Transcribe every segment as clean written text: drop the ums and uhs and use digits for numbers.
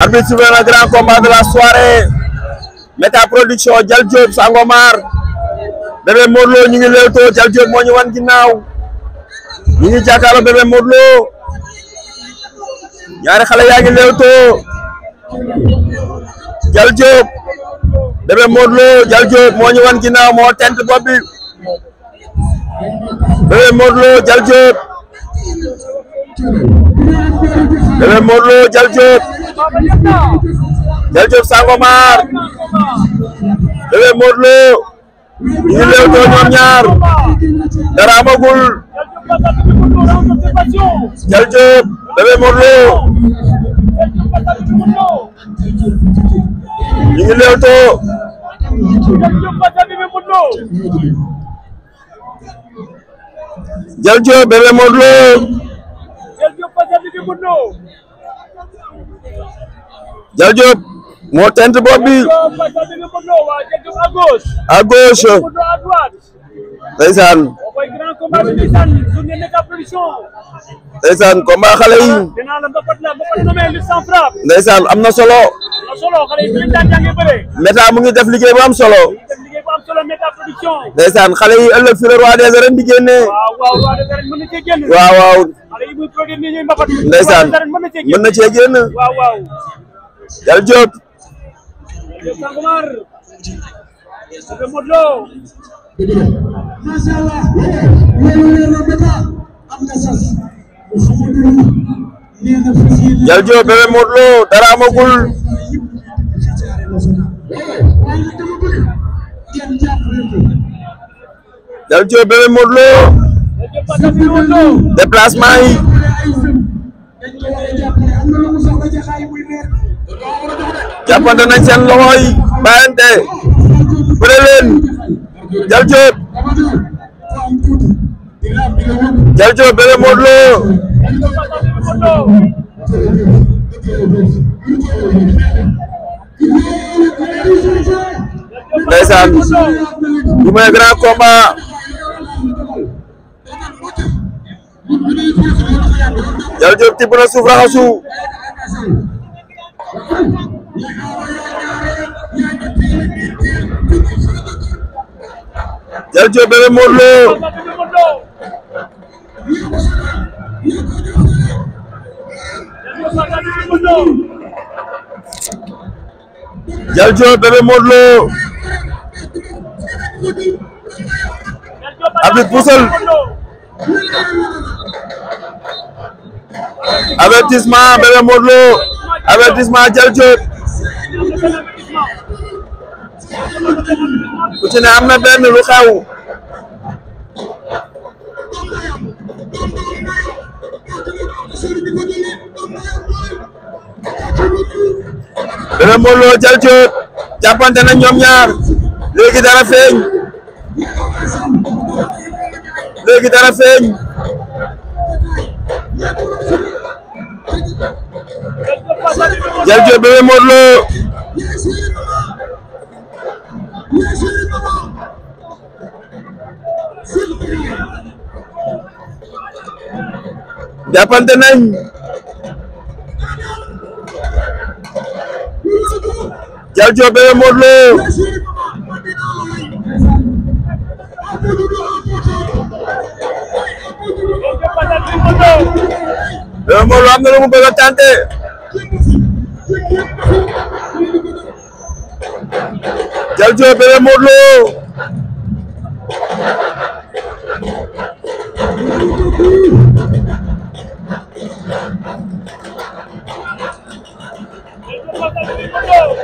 Arbitre sifflé na grand combat de la soirée Méta Production Dial Diop Sangomar Bébé Modou Lo ñu ngi leewtoo Dial Diop moo ñu wan ginnaaw ñu ngi jàkkaarloo Bébé Modou Lo ñaari xale yaa ngi leewtoo Dial Diop Bébé Modou Lo Dial Diop moo ñu wan ginnaaw moo tent bopp bi Bébé Modou Lo Dial Diop Bébé Modou Lo Dial Diop Dial Diop Sangomar Bébé Modou Lo ñu ngi leewtoo ñoom ñaar dara amagul Dial Diop Bébé Modou Lo ñu ngi leewtoo Dial Diop Bébé Modou Lo Dial Diop moo tent bopp bi à gauche ndeysaan ndeysaan combat xale yi ndeysaan am na solo Méta mu ngi def liggéey bu am solo ndeysaan xale yi ëllëg fi le roi des arènes di génne waaw waaw ndeysaan mën na cee génn Dial Diop Dial Diop Bébé Modou Lo dara amagul Dial Diop Bébé Modou Lo déplacement yi jàppante nañ seen loxo yi bàyyante bëre leen Dial Diop Dial Diop Bébé Modou Lo ndeysaan bu may grand combat Dial Diop tibb na suuf raxasu Dial Diop Bébé Modou Lo Dial Diop Bébé Modou Lo arbitre puusal avertissement Bébé Modou Lo avertissement Dial Diop ku ci ne am na benn lu xew Bébé Modou Lo Dial Diop jàppante na ñoom ñaar léegi dara feeñ léegi dara feeñ Dial Diop Bébé Modou Lo jàppante nañ Dial Diop Bébé Modou Lo Bébé Modou Lo am na lu mu bëgg a tenter Dial Diop Bébé Modou Lo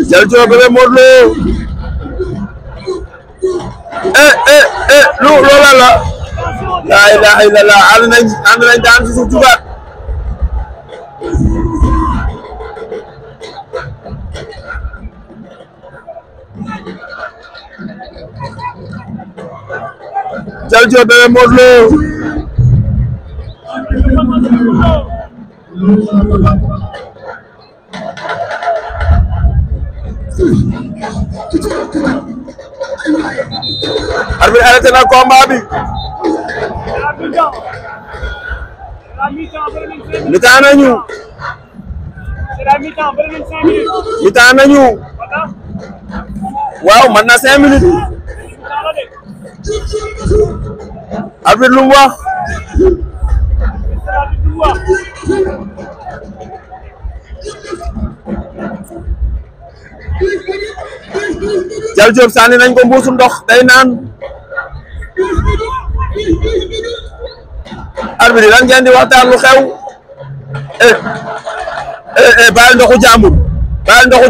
Dial Diop Bébé Modou Lo loola la la ilaha illallah ànd nañ daan ci suuf jugaat Dial Diop Bébé Modou Lo arbitre arrêté na combat bi mi-temps nañu mi-temps nañu waaw man na 5 minutes arbitre lu mu wax Dial Diop sànni nañ ko mbuusu ndox day naan arbitre lan ngeen di waxtaan lu xew bàyyi ndoxu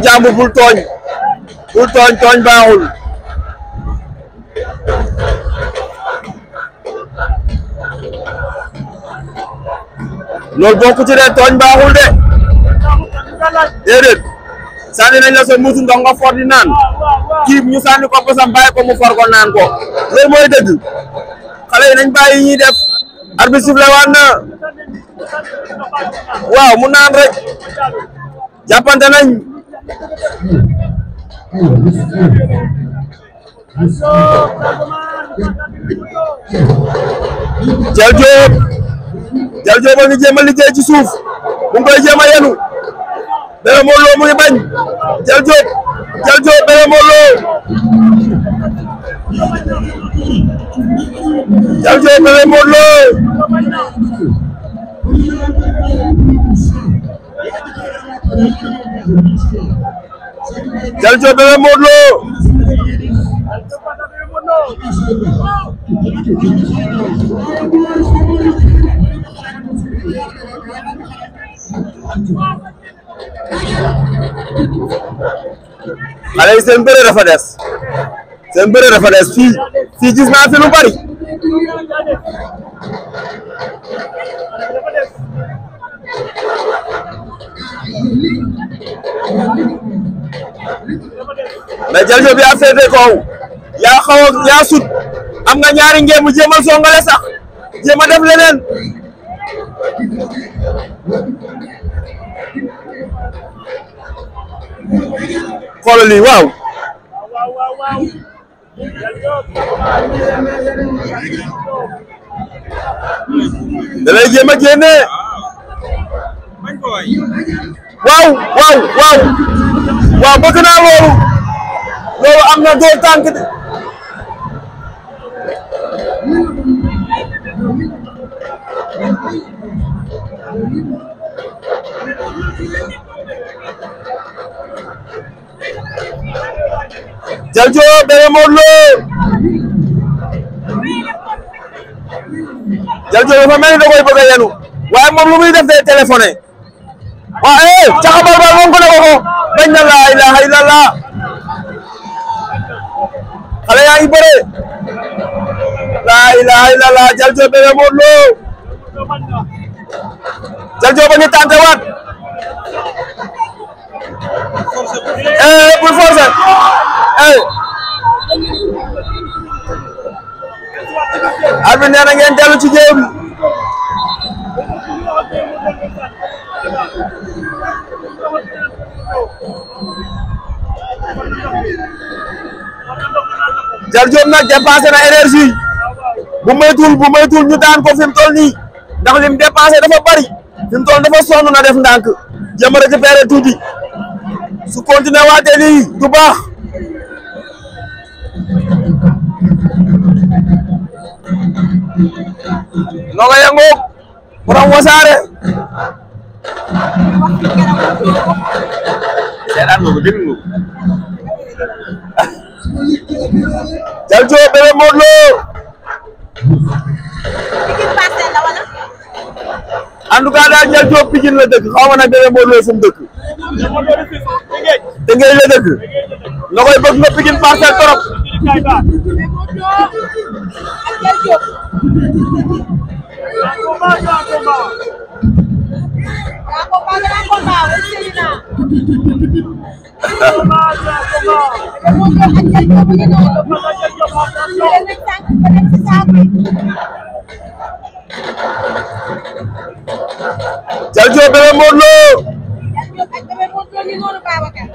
jàmbur bul tooñ tooñ baaxul loolu bokku ci de tooñ baaxul de déedéet sànni nañ la sa mbuusu ndox nga for di naan kii ñu sànni ko basam bàyyi ko mu for ko naan ko loolu mooy dëgg xale yi nañ bàyyi ñuy def arbitre sifflé waat na waaw mu naan rek jàppante nañ Dial Diop a ngi jéem a liggéey ci suuf mu ngi koy jéem a yenu Bébé Modou Lo mu ngi bañ Dial Diop Bébé Modou Lo Dial Diop Bébé Modou Lo Dial Diop Bébé Modou Lo xale yi seen bëre dafa des fii gis naa fi lu bari mais Dial Diop yaa féete kaw yaa sut am nga ñaari ngeen mu jéemal songale sax jéem a def leneen xoolal lii waaw da lay jéem a génne waaw bëgg naa loolu am na doo tànk de Dial Diop Bébé Modou Lo Dial Diop dafa mel ni da koy bëgg a yenu waaye moom lu muy def day téléphoné waaw caxabal bal moom ko ne ko bañ na laa ilaha illallah xale yaa ngi bëre laa ilaha illallah Dial Diop Bébé Modou Lo Dial Diop a ngi tànte waat bul forcer arbitre nee na ngeen dellu ci géew bi Dial Diop nag dépassé na énergie bu moytuwul ñu daan ko fi mu toll nii ndax lim dépassé dafa bari fi mu toll dafa sonn na def ndànk jéem a récupéré tuuti su continué waatee nii du baax noo nga yëngoo borom Wassare seetaan nga ko dégg nga Dial Diop Bébé Modou Lo en tout cas daal Dial Diop Pikine la dëkk xaw ma nag Bébé Modou Lo fu mu dëkk Tëngéej la dëkk na koy bëgg nga Pikine Parcelles trop Dial Diop Bébé Modou Lo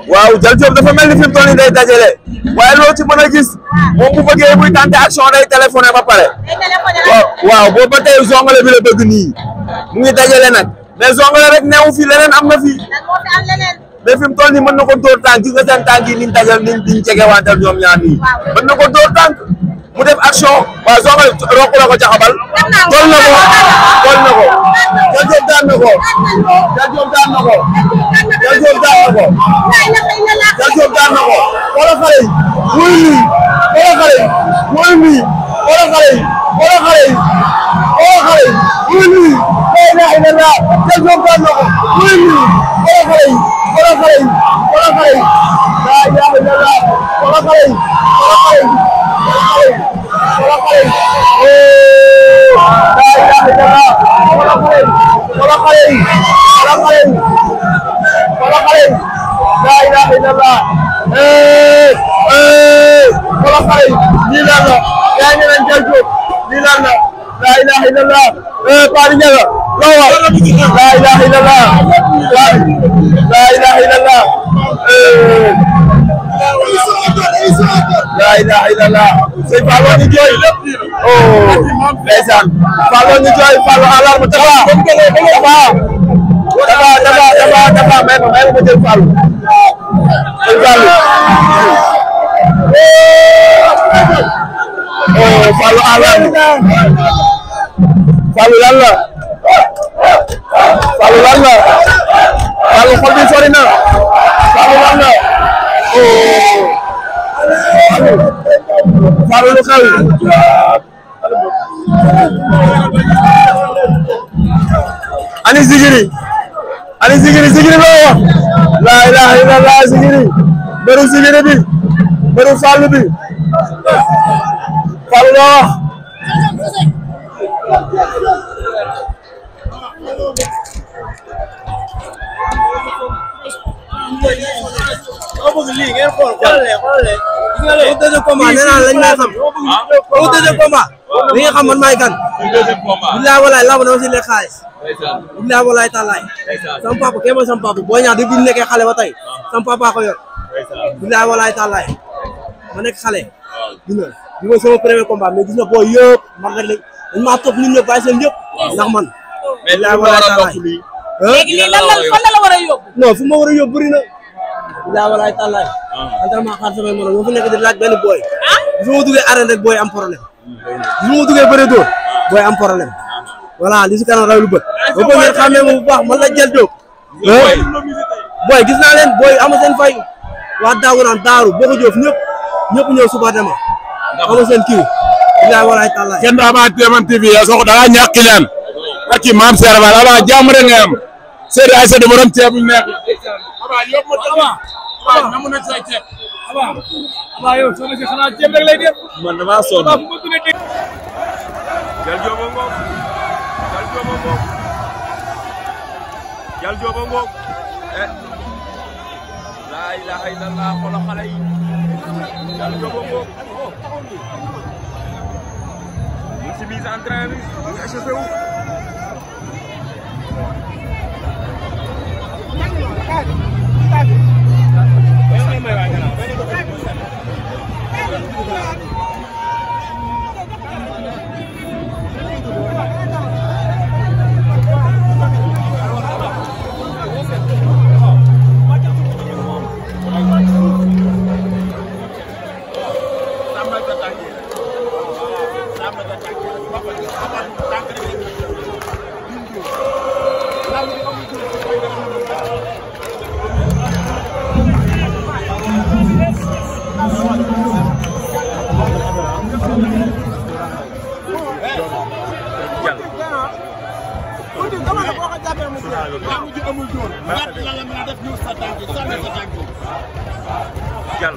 waaw Dial Diop dafa mel ni fi mu toll nii day dajale waaye loo ci mën a gis moom bu bëggee muy tenter action day téléphoné ba pare. waaw boobu ba tey Zongale bi la bëgg nii mu ngi dajale nag mais Zongale rek neewu fi leneen am na fi mais fi mu toll nii mën na ko dóor tànk gis nga seen tànk yi niñ dajal niñ jegewantal ñoom ñaar nii mën na ko dóor tànk mu def action waaw Zongale rokk la ko caxabal tol na ko Jal Diop daan na ko Jal Diop daan na ko Jal Diop daan na ko Jal Diop daan na ko wala xale yi muy nii wala xale yi muy nii wala xale yi wala xale yi wala xale yi muy nii la ilaha illallah Jal Diop daan na ko muy nii wala xale yi wala xale yi wala xale yi la ilaha illallah wala xale yi wala xale yi wala xale yi la ilaha illallah wala xale yi wala xale yi wala xale yi wala xale yi la ilaha illallah wala xale yi lii lan la yaa ngi leen Jal Diop lii lan la la ilaha illallah Padi Ndiaga loo wax la ilaha illallah la ilaha illallah la ilaha illallah sëñ Fallou ñu jooy oh ndeysaan Fallou ñu jooy Fallou alarme dafa may ma jël Fallou sëñ Fallou oh Fallou alarme Fallou lan la Fallou lan la Fallou xol bi sori na Fallou lan la oh Fallou lu xew ani Zigiri loo wax la ilaha illallah Zigiri bëru Zigiri bi bëru Fallou bi Fallou loo wax lii ngeen xool xoolale au deuxième combat nee naa lañ may xam au deuxième combat li nga xam man maay kan billahi walaay lamb dama si lekk xaalis billahi walaay taalaay sama papa kee mooy sama papa boo ñaar depuis bu nekkee xale ba tey sama papa ko yor billahi walaay taalaay ma nekk xale dina bi mooy sama premier combat mais gis nga boo yëpp man rek dañ maa topp nit ñëpp bàyyi seen yëpp ndax man billahi walaay taalaay léegi lii lan la war a yóbbu non fu ma war a yóbbu bëri na billahi walaay taalaay entraînement xaar samay morom ñoo fi nekk di laaj benn booy bi ma duggee arène rek booy am problème bi ma duggee bëre dóor booy am problème voilà li si kanam raw lu bët ba bëgg ngeen xamee moom bu baax man la Jal Diop booy gis naa leen booy ama seen fay waa daagu naan daaru boo ko joof ñëpp ñëw suba dema ama seen kii billahi walaay taalaay kenn daa ma Téeman TV ya sox da nga ñàkk leen ak ki maam Seera Fall aba jàmm rek nga am Seydou Aïssa de borom ceeb bu neex aba yóbbu ma tamit aba namu na say ceeb aba yow soxna si xanaa ceeb rek lay def man dama sonn Jal Diop a ngoog Jal Diop a ngoog la ilaha illallah xoolal xale yi Jal Diop a ngoog mu ngi si mise en train bi mu ngi échauffé wu Jal